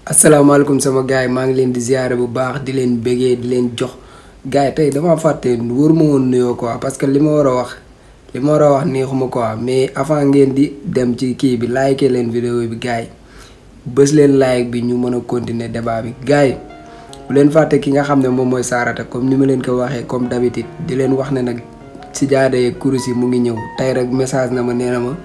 asalaamaaleykum sama gars yi maa ngi leen di ziare bu baax di leen bégee di leen jox gars yi tey dama fàtte wër ma woon nuyoo quoi parce que li ma war a wax neexuma quoi mais avant ngeen di dem ci kii bi like leen vidéo bi gars yi bës leen like bi ñu mën a continuer débat bi gars yi bu leen fàtte ki nga xam ne moom mooy Sarata comme ni ma leen ko waxee comme d'habitude di leen wax ne nag si jaadee kurus yi mu ngi ñëw tey rek message na ma nee na ma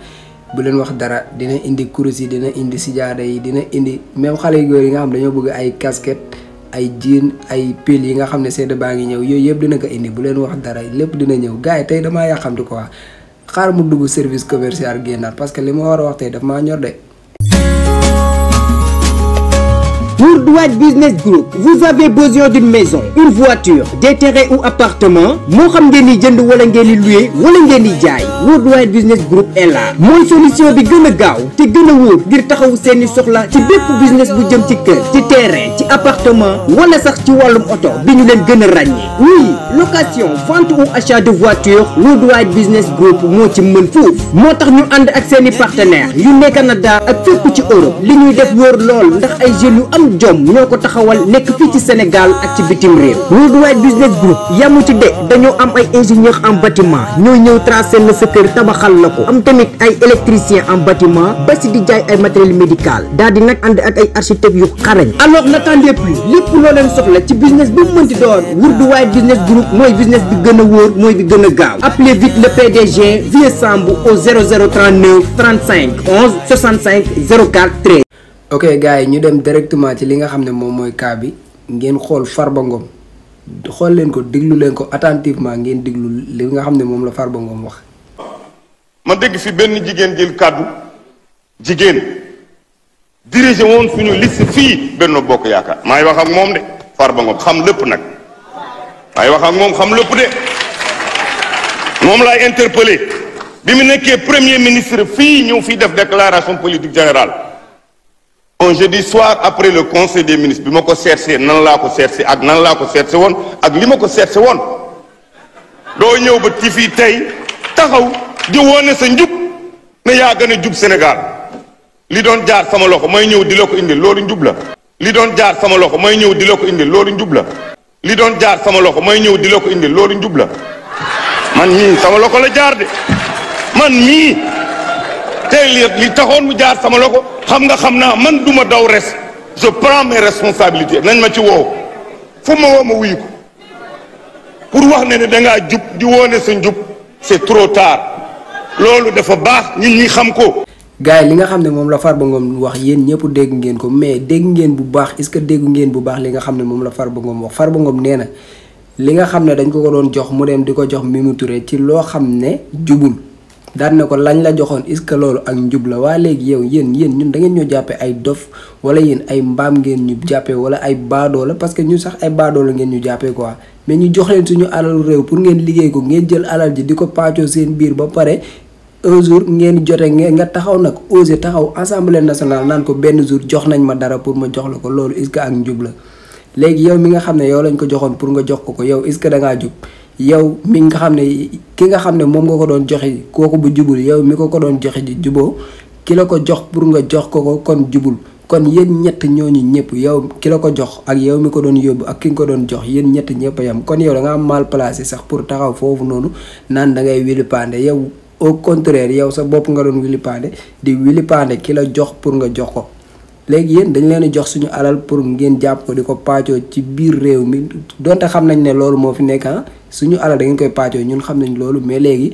bu leen wax dara dina indi kurus yi dina indi sijaada yi dina indi même xale yu góor yi nga xam dañoo bëgg ay casquette ay jean ay pile yi nga xam ne sedd baa ngi ñëw yooyu yëpp dina ko indi bu leen wax dara lépp dina ñëw gars yi tey damaa yàqamti quoi xaar mu dugg service commercial génnaat parce que li ma war a wax tey daf maa ñor de. Worldwide Business Group, vous avez besoin d'une maison, une voiture, des terrains ou appartements, moo xam ngeen di jënd wala ngeen di louer wala ngeen di jaay. Worldwide Business Group est là mooy solution bi gën a gaaw te gën a wóor ngir taxaw seeni soxla ci bépp business bu jëm ci kër, ci terrain, ci appartement wala sax ci wàllum oto bi ñu leen gën a ràññee. Oui, location, vente ou achat de voiture, Worldwide Business Group moo ci mën foofu. moo tax ñu ànd ak seeni partenaires yu nekk Canada ak fépp ci Europe li ñuy def wóor lool ndax ay jeunes yu am jom ñoo ko taxawal nekk fii ci Sénégal ak ci bitim réew. Worldwide Business Group yamu ci de dañoo am ay ingénieur en bâtiment ñooy ñëw tracer la sa kër tabaxal la ko, am tamit ay électricien en bâtiment ba si di jaay ay matériel médical daal di nag ànd ak ay architecte yu xarañ. alors n'attendez plus lépp loo leen soxla ci business bu mu mënti doon Worldwide Business Group mooy business bi gën a wóor mooy bi gën a gaaw. appelez vite le PDG Vieux Samb au 0039 35 11 65 04 13. ok gars yi ñu dem directement ci li nga xam ne moom mooy cas bi ngeen xool Farba Ngom xool leen ko déglu leen ko attentivement ngeen déglu li nga xam ne moom la Farba Ngom wax. ma dégg fi benn jigéen jël kàddu jigéen dirigé woon suñu liste fii Benno Bokk Yaakaar maay wax ak moom de Farba Ngom xam lépp nag maay wax ak moom xam lépp de moom laay interpellé bi mu nekkee premier ministre fii ñëw fii def déclaration politique générale. un jeudi soir après le conseil des ministres bi ma ko seetsee nan laa ko seetsee ak nan laa ko seetse woon ak li ma ko seetse woon doo ñëw ba ci fii tey taxaw di wone sa njub ne yaa gën a jub Sénégal li doon jaar sama loxo may ñëw di la ko indil loolu njub la. li doon jaar sama loxo may ñëw di la ko indil loolu njub la. li doon jaar sama loxo may ñëw di la ko indil loolu njub la man mii sama loxo la jaar de man mii tey li taxoon mu jaar sama loxo. xam naa man duma daw res je prends mes responsabilités nañ ma ci woow fu ma woo ma wuyu ko pour wax ne dangaa jub di woone sa njub c'est trop tard loolu dafa baax nit ñi xam ko. gars yi li nga xam ne moom la Farba Ngom wax yéen ñëpp dégg ngeen ko mais dégg ngeen bu baax est-ce que dégg ngeen bu baax li nga xam ne moom la Farba Ngom wax. Farba Ngom nee na li nga xam ne dañ ko doon jox mu dem di ko jox Mimi Touré ci loo xam ne jubul. daan na ko lañ la joxoon est-ce que loolu ak njub la waa léegi yow yéen ñun da ngeen ñoo jàppee ay dof wala yéen ay mbaam ngeen ñu jàppee wala ay baadoo la parce que ñu sax ay baadoo la ngeen ñu jàppee quoi mais ñu jox leen suñu alalu réew pour ngeen liggéey ko ngeen jël alal ji di ko paccoo seen biir ba pare un jour ngeen jote nga taxaw nag osé taxaw assemblée nationale naan ko benn jour jox nañ ma dara pour ma jox la ko loolu est-ce que ak njub la léegi yow mi nga xam ne yow lañ ko joxoon pour nga jox ko yow est-ce que da ngaa jub yow mi nga xam ne ki nga xam ne moom nga ko doon joxe kooku bu jubul yow mi ko doon joxe ji juboo ki la ko jox pour nga jox ko kon jubul kon yéen ñett ñooñu ñëpp yow ki la ko jox ak yow mi ko doon yóbbu ak ki nga ko doon jox yéen ñett ñëpp a yam kon yow da nga am mal placé sax pour taxaw foofu noonu naan da ngay wili pande yow au contraire yow sa bopp nga doon wili pande di wili pande ki la jox pour nga jox ko. léegi yéen dañ leen jox suñu alal pour ngeen jàpp ko di ko paccoo ci biir réew mi donte xam nañ ne loolu moo fi nekk suñu alal da ngeen koy paccoo ñun xam nañ loolu mais léegi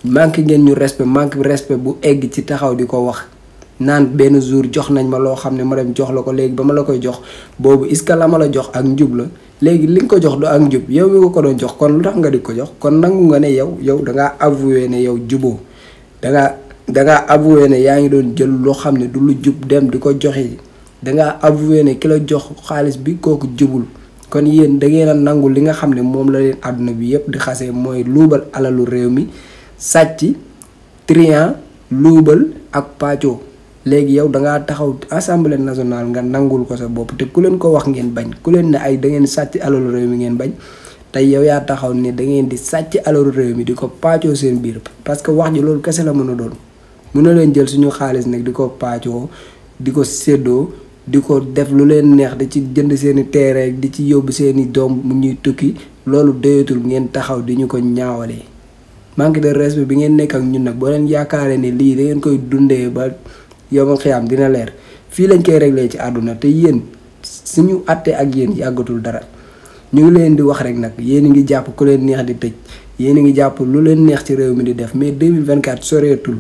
manque ngeen ñu manque respect bu egg ci taxaw di ko wax naan benn jour jox nañ ma loo xam ne ma dem jox la ko léegi ba ma la koy jox boobu est-ce que la ma la jox ak njub la léegi li nga ko jox du ak njub yow mi ko doon jox kon lu tax nga di ko jox kon nangu nga ne yow dangaa avoué ne yow juboo dangaa avoué ne yaa ngi doon jël loo xam ne du lu jub dem di ko joxe dangaa avoué ne ki la jox xaalis bi kooku jubul kon yéen da ngeen a nangu li nga xam ne moom la leen àdduna bi yëpp di xasee mooy luubal alalu réew mi sàcc trian luubal ak pàccoo léegi yow dangaa taxaw assemblée nationale nga nangul ko sa bopp te ku leen ko wax ngeen bañ ku leen ne ay da ngeen sàcc alalu réew mi ngeen bañ tey yow yaa taxaw ne da ngeen di sàcc alalu réew mi di ko pàccoo seen biir parce que wax ji loolu kese la mën a doon mën na leen jël suñu xaalis nag di ko pàccoo di ko séddoo di ko def lu leen neex di ci jënd seeni terrain di ci yóbbu seeni doom mu ñuy tukki loolu doyatul ngeen taxaw di ñu ko ñaawalee. manque de respect bi ngeen nekk ak ñun nag boo leen yaakaaree ne lii da ngeen koy dundee ba yomal xiyaam dina leer fii lañ koy réglé ci àdduna te yéen suñu àtte ak yéen yàggatul dara. ñu ngi leen di wax rek nag yéen a ngi jàpp ku leen neex di tëj yéen a ngi jàpp lu leen neex ci réew mi di def mais 2024 soreetul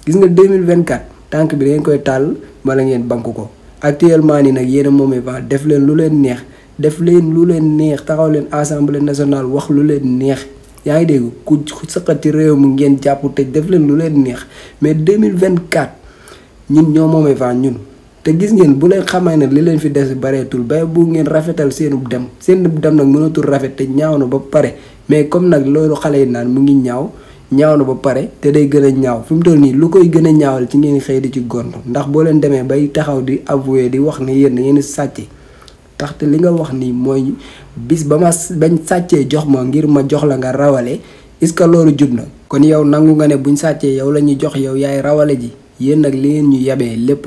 gis nga 2024 tànk bi da ngeen koy tàll bala ngeen bank ko actuellement nii nag yéen a moomee va def leen lu leen neex taxaw leen assemblée nationale wax lu leen neex yaa ngi dégg ku sëqat ci réew mi ngeen jàpp tëj def leen lu leen neex mais 2024 ñun ñoo moomee va ñun. te gis ngeen bu leen xamee ne li leen fi des bareetul ba bu ngeen rafetal seenub dem nag mënatul rafet te ñaaw na ba pare mais comme nag loolu xale yi naan mu ngi ñaaw na ba pare te day gën a ñaaw fi mu toll nii lu koy gën a ñaawal ci ngeen xëy di ci gont ndax boo leen demee bay taxaw di avouer di wax ne yéen da ngeen sàcc taxte li nga wax nii mooy bis bañ sàccee jox ma ngir ma jox la nga rawale est-ce que loolu jub na kon yow nangu nga ne buñ sàccee yow la ñuy jox yow yaay rawale ji. yéen nag li ngeen ñu yabee lépp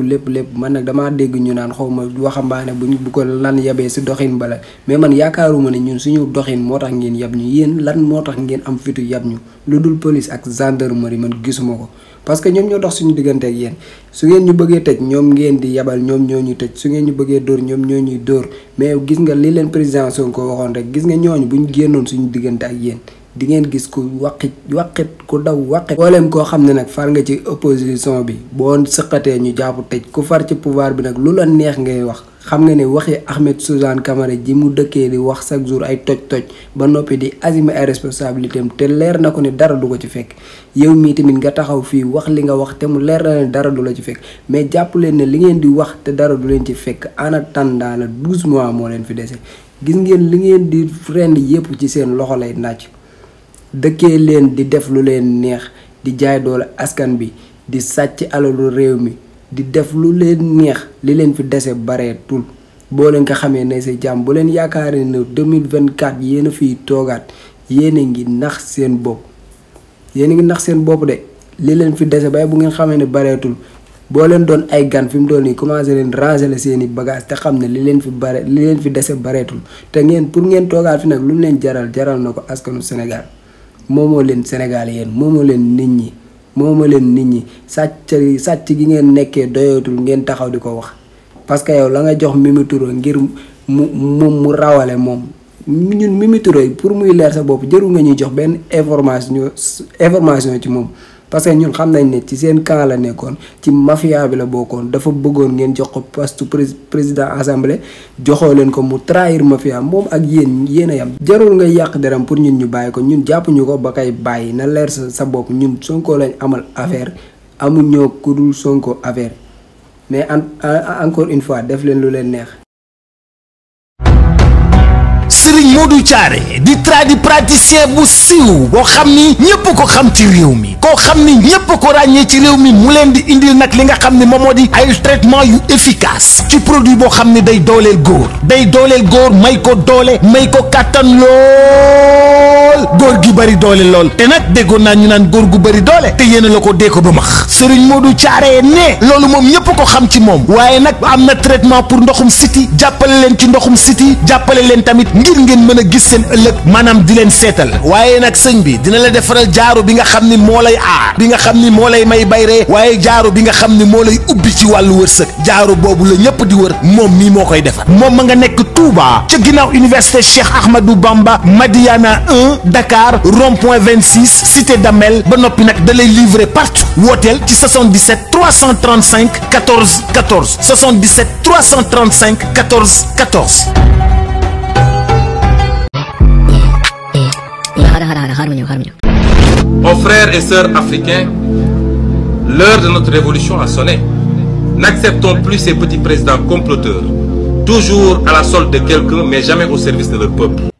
man nag damaa dégg ñu naan xaw ma waxambaane bu ko lan yabee si doxin bala mais man yaakaaruma ne ñun suñu doxin moo tax ngeen yab ñu yéen lan moo tax ngeen am fitu yab ñu lu dul police ak gendarmerie man gisuma ko. parce que ñoom ñoo dox suñu diggante ak yéen su ngeen ñu bëggee tëj ñoom ngeen di yabal ñoom ñoo ñuy tëj su ngeen ñu bëggee dóor ñoom ñoo ñuy dóor mais gis nga li leen président Sonko waxoon rek gis nga ñooñu buñ génnoon suñu diggante ak yéen. di ngeen gis ku waqit ku daw waqit booleem koo xam ne nag far nga ci opposition bi boo sëqatee ñu jàpp tëj ku far ci pouvoir bi nag lu la neex ngay wax xam nga ne waxi Ahmed Suzanne Camara ji mu dëkkee di wax chaque jour ay toj ba noppi di assumer ay responsabilité am te leer na ko ne dara du ko ci fekk yow mii tamit nga taxaw fii wax li nga wax te mu leer na ne dara du la ci fekk mais jàpp leen ne li ngeen di wax te dara du leen ci fekk en attendant la 12 mois moo leen fi dese gis ngeen li ngeen di rend yépp ci seen loxo lay nàcc dëkkee leen di def lu leen neex di jaay doole askan bi di sàcc alalu réew mi di def lu leen neex li leen fi dese bareetul boo leen ko xamee ne sa jàmm bu leen yaakaaree ne 2024 yéen a fiy toogaat yéen a ngi nax seen bopp de li leen fi dese bay bu ngeen xamee ne bareetul boo leen doon ay gan fi mu doon nii commencé leen ranger la seeni bagage te xam ne li leen fi dese bareetul te ngeen pour ngeen toogaat fi nag lu mu leen jaral na ko askanu Sénégal moomoo leen Sénégal yéen moomoo leen nit ñi sàcc gi ngeen nekkee doyatul ngeen taxaw di ko wax parce que yow la nga jox Mimi Touré ngir mu rawale moom ñun Mimi Touré pour muy leer sa bopp jëru nga ñuy jox benn information ci moom parce que ñun xam nañ ne ci seen camp la nekkoon ci mafia bi la bokkoon dafa bëggoon ngeen jox ko poste président assemblée joxoo leen ko mu trahir mafia moom ak yéen a yam jarul nga yàq deram pour ñun ñu bàyyi ko ñun jàpp ñu ko ba kay bàyyi na leer sa bopp ñun Sonko lañ amal affaire amuñoo ku dul Sonko affaire mais encore une fois def leen lu leen neex. Serigne Modou Thiaré di praticien bu siiw boo xam ni ñëpp ko xam ci réew mi koo xam ni ñëpp ko ràññee ci réew mi mu leen di indil nag li nga xam ne moom moo di ay traitement yu efficace ci produit boo xam ne day dooleel góor may ko doole may ko kàttan lool góor gi bari doole lool te nag déggoon naa ñu naan góor gu bari doole te yéen la ko dee ko ba max Serigne Modou Thiaré ne loolu moom ñëpp ko xam ci moom waaye nag am na traitement pour ndoxum siti jàppale leen ci ndoxum siti jàppale leen tamit ngir ngeen mën a gis seen ëllëg maanaam di leen seetal waaye nag sëñ bi dina la defaral jaaro bi nga xam ni moo lay aar bi nga xam ni moo lay may bayree waaye jaaro bi nga xam ni moo lay ubbi ci wàllu wërsëg jaaro boobu la ñëpp di wër moom mii moo koy defar moom ma nga nekk Touba ca ginnaaw université Cheikh Ahmadou Bamba Madiana 1 Dakar rond-point 26 cité Damel ba noppi nag da lay livrer partout wooteel ci 77 335 14 14 77 335 14 14. Aux frères et sœurs africains, l'heure de notre révolution a sonné. N'acceptons plus ces petits présidents comploteurs, toujours à la solde de quelqu'un, mais jamais au service de leur peuple.